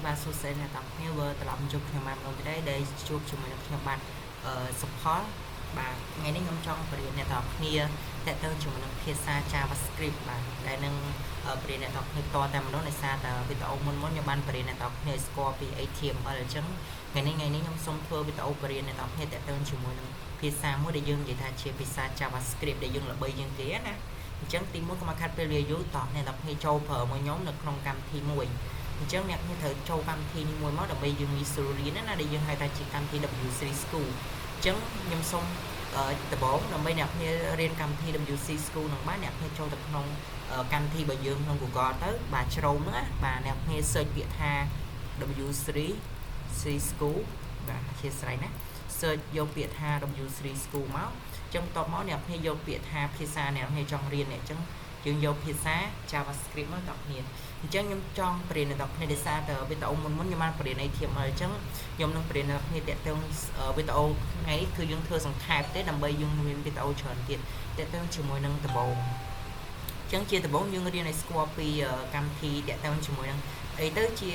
បាទសួស្តីអ្នកទាំងគ្នាវិលត្រឡប់មកជួបខ្ញុំបាទម្ដងទៀតហើយដែលជួបជាមួយនឹងខ្ញុំបាទអឺសុផលបាទថ្ងៃនេះខ្ញុំចង់បរៀនអ្នកទាំងគ្នាតើតើជាមួយនឹងភាសា JavaScript បាទដែលនឹងបរៀនអ្នកទាំងគ្នាតតែម្ដងដោយសារតែវីដេអូមុនមុនខ្ញុំបានបរៀនអ្នកទាំងគ្នាស្គាល់ពី HTML អញ្ចឹងថ្ងៃនេះខ្ញុំសូមធ្វើវីដេអូបរៀនអ្នកទាំងគ្នាតើតើជាមួយនឹងភាសាមួយដែលយើងនិយាយថាជាភាសា JavaScript ដែលយើងល្បីជាងគេណាអញ្ចឹងទីមួយកុំឲ្យខាត់ពេលវេលាយូរតោះអ្នកទាំងគ្នាចូលប្រើមួយខ្ញុំនៅក្នុងកម្មវិធីមួយអញ្ចឹងអ្នកគ្នាត្រូវចូលកម្មវិធីនេះមួយមកដើម្បីយើងងាយស្រួលរៀនណាដែលយើងហៅថាជាកម្មវិធី W3 School អញ្ចឹងខ្ញុំសូមដំបូងដើម្បីអ្នកគ្នារៀនកម្មវិធី W3 School នឹងបានអ្នកគ្នាចូលទៅក្នុងកម្មវិធីរបស់យើងក្នុង Google ទៅបាទ Chrome ហ្នឹងណាបាទអ្នកគ្នា search ពាក្យថា W3 C School បាទអធិស្ឋានណា search យកពាក្យថា W3 School មកអញ្ចឹងបន្ទាប់មកអ្នកគ្នាយកពាក្យថាភាសាអ្នកគ្នាចង់រៀននេះអញ្ចឹងយើងយកភាសា JavaScript មកតគ្នាអញ្ចឹងខ្ញុំចង់បរៀនដល់គ្នាដោយសារតែវីដេអូមុនមុនខ្ញុំបានបរៀន HTML អញ្ចឹងខ្ញុំនឹងបរៀនដល់គ្នាតាក់ទងវីដេអូថ្ងៃនេះគឺយើងធ្វើសង្ខេបទេដើម្បីយើងមានវីដេអូច្រើនទៀតតាក់ទងជាមួយនឹងដំបូងចឹងជាដំបូងយើងរៀនឲ្យស្គាល់ពីកម្មវិធីតាក់ទងជាមួយនឹងអីទៅជា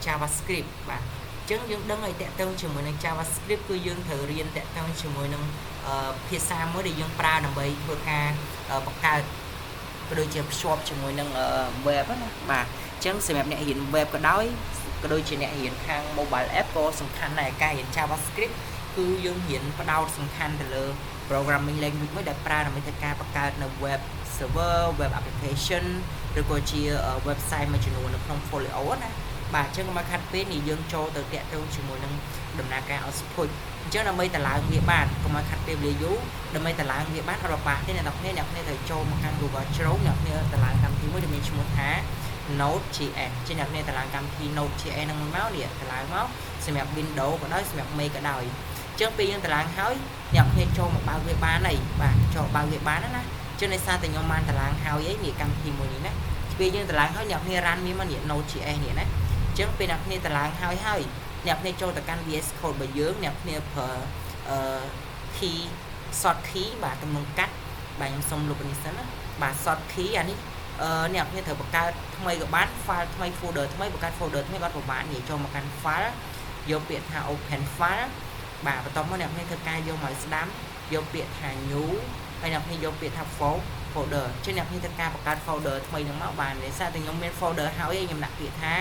JavaScript បាទអញ្ចឹងយើងដឹងឲ្យតាក់ទងជាមួយនឹង JavaScript គឺយើងត្រូវរៀនតាក់ទងជាមួយនឹងភាសាមួយដែលយើងប្រើដើម្បីធ្វើការបង្កើតក៏ដូចជាភ្ជាប់ជាមួយនឹង web ណាបាទអញ្ចឹងសម្រាប់អ្នករៀន web ក៏ដោយក៏ដូចជាអ្នករៀនខាង mobile app ក៏សំខាន់ដែរការរៀន JavaScript គឺយើងរៀនផ្ដោតសំខាន់ទៅលើ programming language មួយដែលប្រើដើម្បីធ្វើការបង្កើតនៅ web server, web application ឬក៏ជា website មួយចំនួននៅក្នុង folio ណាបាទអញ្ចឹងកុំឲ្យខាត់ពេលនេះយើងចូលទៅតាក់ទងជាមួយនឹងដំណើរការ output អញ្ចឹងដើម្បីតឡើងវាបានកុំឲ្យខាត់ពេលវេលាយូរដើម្បីតឡើងវាបានអត់ពិបាកទេអ្នកនរគ្នាអ្នកគ្នាត្រូវចូលមកកាន់ Google Chrome អ្នកគ្នាតឡើងកម្មវិធីមួយដែលមានឈ្មោះថា Node.js ជាអ្នកគ្នាតឡើងកម្មវិធី Node.js ហ្នឹងមកនេះតឡើងមកសម្រាប់ Windows ក៏ដោយសម្រាប់ Mac ក៏ដោយអញ្ចឹងពេលយើងតឡើងហើយអ្នកគ្នាចូលមកបើកវាបានហើយបាទចូលបើកវាបានណាចឹងដោយសារតែខ្ញុំបានតឡើងហើយអីនេះកម្មវិធីមួយនេះណាពេលយើងតឡើងហើយអ្នកគ្នា run វាមកនេះ Node.js នេះណាអញ្ចឹងពេលអ្នកគ្នាតឡើងហើយហើយអ្នកគ្នាចូលទៅកាន់ VS Code របស់យើងអ្នកគ្នាប្រើអឺ key short key បាទទំនងកាត់បាទខ្ញុំសុំលុបនេះសិនណាបាទ short key អានេះអឺអ្នកគ្នាត្រូវបង្កើតថ្មីក៏បាន file ថ្មី folder ថ្មីបង្កើត folder ថ្មីបាត់ប្រហែលនេះចូលមកកាន់ file យកពាក្យថា open file បាទបន្ទាប់មកអ្នកគ្នាធ្វើការយកមកស្ដាំយកពាក្យថា new ហើយអ្នកគ្នាយកពាក្យថា folder ចឹងអ្នកគ្នាធ្វើការបង្កើត folder ថ្មីនឹងមកបានដោយសារតែខ្ញុំមាន folder ហើយខ្ញុំដាក់ពាក្យថា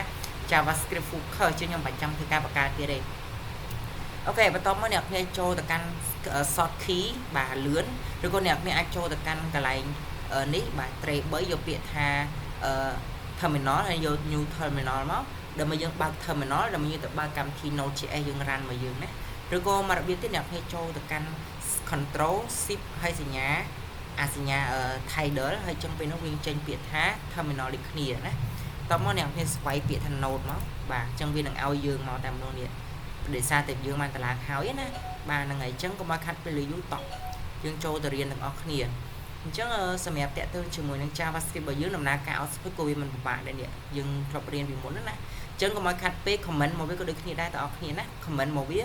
JavaScript focus ចឹងខ្ញុំបាច់ចាំធ្វើការបង្កើតទៀតទេOK បន្ទាប់មកអ្នកគ្នាចូលទៅកាន់ short key បាទលឿនឬក៏អ្នកគ្នាអាចចូលទៅកាន់កន្លែងនេះបាទ tray 3យកពាក្យថា terminal ហើយយក new terminal មកដើម្បីយើងបើក terminal ដើម្បីយើងទៅបើកកម្មវិធី Node.js យើង run មកយើងណាឬក៏មករបៀបទៀតអ្នកគ្នាចូលទៅកាន់ control shift ហើយសញ្ញាអាសញ្ញា tilde ហើយចឹងពេលនោះវាចេញពាក្យថា terminal ដូចគ្នាណាតោះមកអ្នកគ្នាស្វ័យពាក្យថា node មកបាទអញ្ចឹងវានឹងឲ្យយើងមកតែម្ដងនេះដោយសារតែយើងបានតឡើងហើយណាបាទហ្នឹងហើយអញ្ចឹងកុំឲ្យខាត់ពេលយូរតោះយើងចូលទៅរៀនទាំងអស់គ្នាអញ្ចឹងសម្រាប់តាក់ទងជាមួយនឹង JavaScript របស់យើងដំណើរការ output ក៏វាមិនពិបាកដែរនេះយើងធ្លាប់រៀនពីមុនណាអញ្ចឹងកុំឲ្យខាត់ពេក command មកវាក៏ដូចគ្នាដែរបងប្អូនណា command មកវា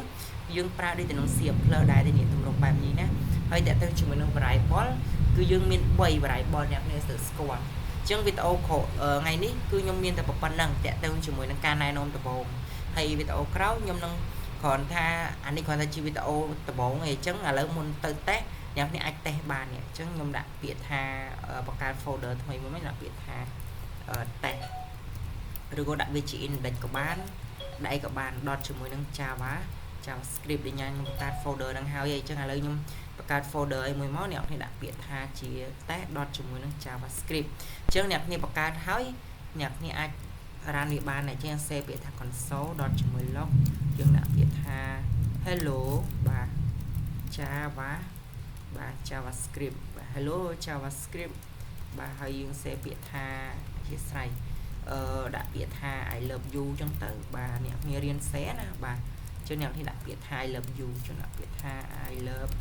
យើងប្រើដូចទៅនឹង C++ ដែរទេនេះទម្រង់បែបនេះណាហើយតាក់ទងជាមួយនឹង variable គឺយើងមាន3 variable អ្នកគ្នាស្គាល់អញ្ចឹងវីដេអូថ្ងៃនេះគឺខ្ញុំមានតែប៉ុណ្្នឹងតាក់ទងជាមួយនឹងការណែនាំដំបូងហើយវីដេអូក្រោយខ្ញុំនឹងគ្រាន់ថាអានេះគ្រាន់តែជាវីដេអូដំបូងឯងអញ្ចឹងឥឡូវមុនទៅតេស្តអ្នកនេះអាចតេស្តបាននេះអញ្ចឹងខ្ញុំដាក់ពាក្យថាបង្កើត folder ថ្មីមួយមកដាក់ពាក្យថាតេស្តឬក៏ដាក់វាជា index ក៏បានដាក់អីក៏បាន dot ជាមួយនឹង Java JavaScript ដែលញ៉ាំខ្ញុំបង្កើត folder ហ្នឹងហើយអញ្ចឹងឥឡូវខ្ញុំបង្កើត folder អីមួយមកអ្នកគ្នាដាក់ពាក្យថាជា test dot ជាមួយនឹង JavaScript អញ្ចឹងអ្នកគ្នាបង្កើតហើយអ្នកគ្នាអាច run វាបានអញ្ចឹង save ពាក្យថា console dot ជាមួយ log យើងដាក់ពាក្យថា hello បាទ Java បាទ JavaScript បាទ hello JavaScript បាទហើយយើង save ពាក្យថាជាស្រ័យអឺដាក់ពាក្យថា I love you អញ្ចឹងទៅបាទអ្នកគ្នារៀន share ណាបាទចឹងអ្នកគ្នាដាក់ពាក្យថា I love you ចឹងដាក់ពាក្យថា I love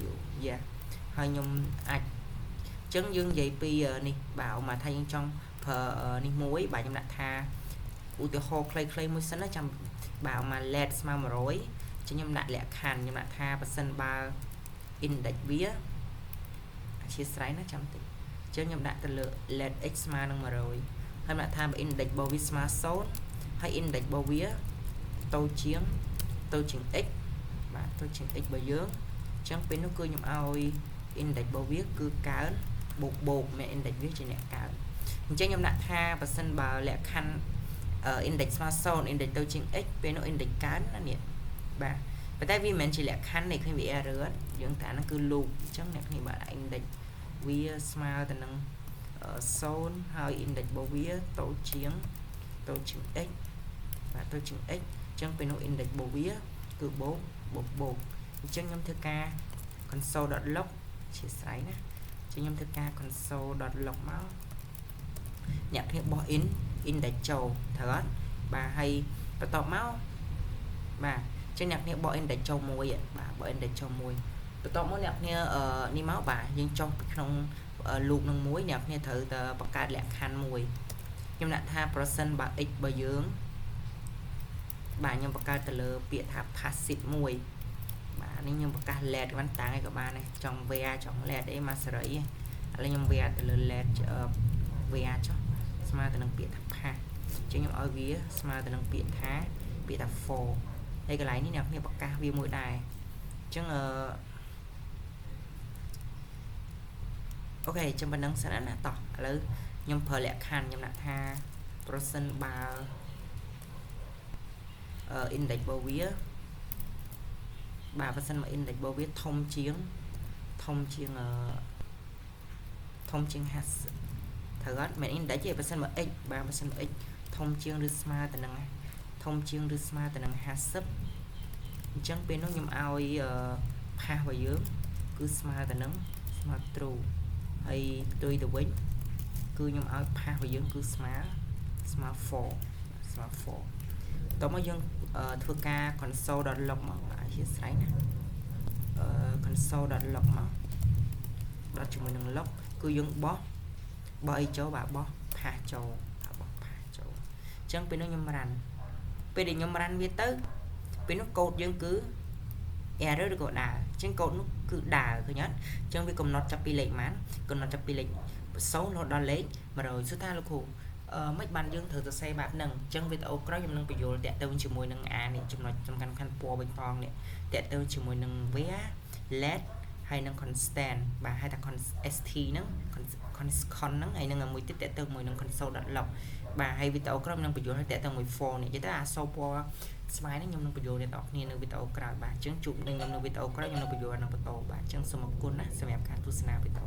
you yeah ហើយខ្ញុំអាចចឹងយើងនិយាយពីនេះបាទឧមាថាយើងចង់ប្រើនេះមួយបាទខ្ញុំដាក់ថាឧទាហរណ៍ខ្លីៗមួយសិនណាចាំបាទឧមា let ស្មើ100ចឹងខ្ញុំដាក់លក្ខខណ្ឌខ្ញុំដាក់ថាបើសិនបើ index វាអធិស្ឋានណាចាំតិចចឹងខ្ញុំដាក់ទៅលើ let x ស្មើនឹង100ហើយដាក់ថាបើ index របស់វាស្មើ0 ហើយ index របស់វាតូចជាងតូចជាង x បាទតូចជាង x របស់យើងអញ្ចឹងពេលនោះគឺខ្ញុំឲ្យ index របស់វាគឺកើនបូកបូកមាន index វាជាអ្នកកើនអញ្ចឹងខ្ញុំដាក់ថាបើសិនបើលក្ខខណ្ឌ index ស្មើ0 index តូចជាង x ពេលនោះ index កើនណានេះបាទប៉ុន្តែវាមិនមែនជាលក្ខខណ្ឌទេឃើញវា error យើងតែហ្នឹងគឺ loop អញ្ចឹងអ្នកគ្នាបាទ index វាស្មើទៅនឹង0ហើយ index របស់វាតូចជាងតូចជាង x បាទតូចជាង x អញ្ចឹងពេលនោះ index របស់វាគឺបូកបូកបូកអញ្ចឹងខ្ញុំធ្វើការ console.log ជាស្រ័យណាអញ្ចឹងខ្ញុំធ្វើការ console.log មកអ្នកគ្នាបោះ in index ចូលត្រូវអត់បាទហើយបន្ទាប់មកបាទអញ្ចឹងអ្នកគ្នាបោះ index ចូលមួយបាទបោះ index ចូលមួយបន្ទាប់មកអ្នកគ្នានេះមកបាទយើងចុះពីក្នុង loop នឹងមួយអ្នកគ្នាត្រូវតែបង្កើតលក្ខខណ្ឌមួយខ្ញុំដាក់ថាប្រសិនបើ x របស់យើងបាទខ្ញុំបង្កើតទៅលើពាក្យថា passive មួយបាទនេះខ្ញុំប្រកាស let បានតាំងឯក៏បានដែរចង់ var ចង់ let អីមកសេរីឥឡូវខ្ញុំ var ទៅលើ let var ចុះស្មើទៅនឹងពាក្យថា pass អញ្ចឹងខ្ញុំឲ្យវាស្មើទៅនឹងពាក្យថា false ហើយកន្លែងនេះអ្នកគ្នាប្រកាសវាមួយដែរអញ្ចឹងអឺ OK អញ្ចឹងប៉ុណ្ណឹងសិនណាតោះឥឡូវខ្ញុំប្រើលក្ខខណ្ឌខ្ញុំដាក់ថាប្រសិនបើ index របស់វាបាទបើសិនមក index របស់វាធំជាងធំជាងអឺធំជាង50ត្រូវអត់មិន index ទេបើសិនមក x បាទបើសិនមក x ធំជាងឬស្មើទៅនឹងធំជាងឬស្មើទៅនឹង50អញ្ចឹងពេលនោះខ្ញុំឲ្យ pass របស់យើងគឺស្មើទៅនឹងស្មើ true ហើយផ្ទុយទៅវិញគឺខ្ញុំឲ្យ pass របស់យើងគឺស្មើស្មើ false ស្មើ false តោះមកយើងធ្វើការ console.log មកអធិស្ឋានណាអឺ console.log មកដល់ជាមួយនឹង log គឺយើងបោះបោះអីចូលបាទបោះ pass ចូលបាទបោះ pass ចូលអញ្ចឹងពេលនោះខ្ញុំ run ពេលដែលខ្ញុំ run វាទៅពេលនោះកូដយើងគឺ error ឬក៏ដើរអញ្ចឹងកូដនោះគឺដើរឃើញអត់អញ្ចឹងវាកំណត់ចាប់ពីលេខប៉ុន្មានកំណត់ចាប់ពីលេខ0រហូតដល់លេខ100សួរថាលោកគ្រូអឺមិនបានយើងត្រូវសរសេរបែបហ្នឹងអញ្ចឹងវីដេអូក្រោយខ្ញុំនឹងបញ្យល់តាក់ទងជាមួយនឹងអានេះចំណុចសំខាន់ខាន់ពណ៌បៃតងនេះតាក់ទងជាមួយនឹង var let ហើយនឹង constant បាទហៅថា st ហ្នឹង con ហ្នឹងហើយនឹងមួយទៀតតាក់ទងមួយនឹង console.log បាទហើយវីដេអូក្រោយនឹងបញ្យល់ឲ្យតាក់ទងមួយ for នេះនិយាយទៅអាសូពណ៌ស្វាយហ្នឹងខ្ញុំនឹងបញ្យល់អ្នកនរគ្នានៅវីដេអូក្រោយបាទអញ្ចឹងជួបនឹងខ្ញុំនៅវីដេអូក្រោយខ្ញុំនឹងបញ្យល់នៅបន្តបាទអញ្ចឹងសូមអរគុណណាសម្រាប់ការទស្សនាវីដេអូ។